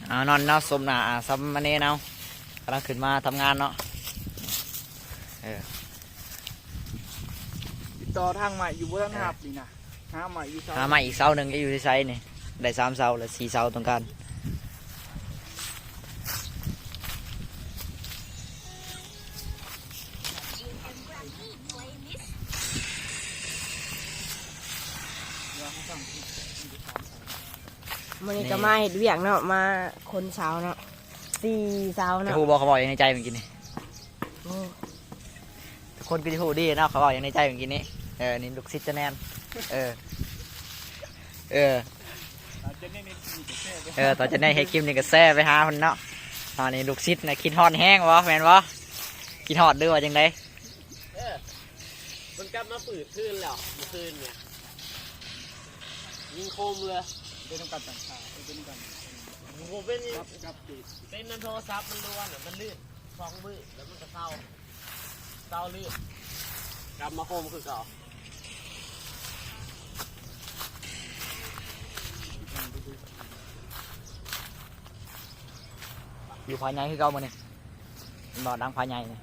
ເອົາ ນອນເນາະ ສົມໜ້າອາສາມະເນນເຮົາ ກຳລັງຂຶ້ນມາທຳງານເນາະ. ເອີ ຕິດຕໍ່ທາງໃໝ່ຢູ່ ບໍ່ທັນຮັບນີ້ນະ. ຫາໃໝ່ອີກເສົາ ຫາໃໝ່ອີກເສົາໜຶ່ງ ຈະຢູ່ໃສນີ້? ໄດ້ສາມເສົາແລ້ວ ສີ່ເສົາຕ້ອງການ. ມື້ນີ້ກໍມາເຮັດວຽກເນາະ ມາຂົນເສົາເນາະ ສີ່ເສົາເນາະ. ຈະຮູ້ບໍ່ ເຂົາເວົ້າຫຍັງໃນໃຈມື້ກີ້ນີ້? ໂອ້ ທຸກຄົນກໍຈະຮູ້ດີເນາະ ເຂົາເວົ້າຫຍັງໃນໃຈມື້ກີ້ນີ້. ເອີ ນີ້ລູກສິດຈະແນນ ເອີ ເອີ ເອີ ຕອນຈະໄດ້ເຮັດຄລິບນີ້ກໍແຊໄປຫາເພິ່ນເນາະ. ຕອນນີ້ລູກສິດນະ ຄິດຮອດແຮງບໍ່ ແມ່ນບໍ່? ຄິດຮອດ ຫຼືວ່າຈັ່ງໃດ? ເອີ ມັນກັບມາຝືດຄືນແລ້ວ ມື້ຄືນນີ້ຍິງຄົມເລີຍ. ເປັນນຳກັນ ເປັນນຳກັນ ບໍ່ເປັນ ກັບ ກັບຕິດ ເປັນນຳໂທລະສັບມັນລ້ວນ ມັນລື່ນສອງມື້ແລ້ວມັນກໍເຊົາ ເຊົາລື່ນ ກັບມາຄົມຄືເກົ່າ. ຢູ່ຜາໃຫຍ່ຄືເກົ່າມື້ນີ້ ເຫັນບໍ່ ດັງຜາໃຫຍ່ນີ້.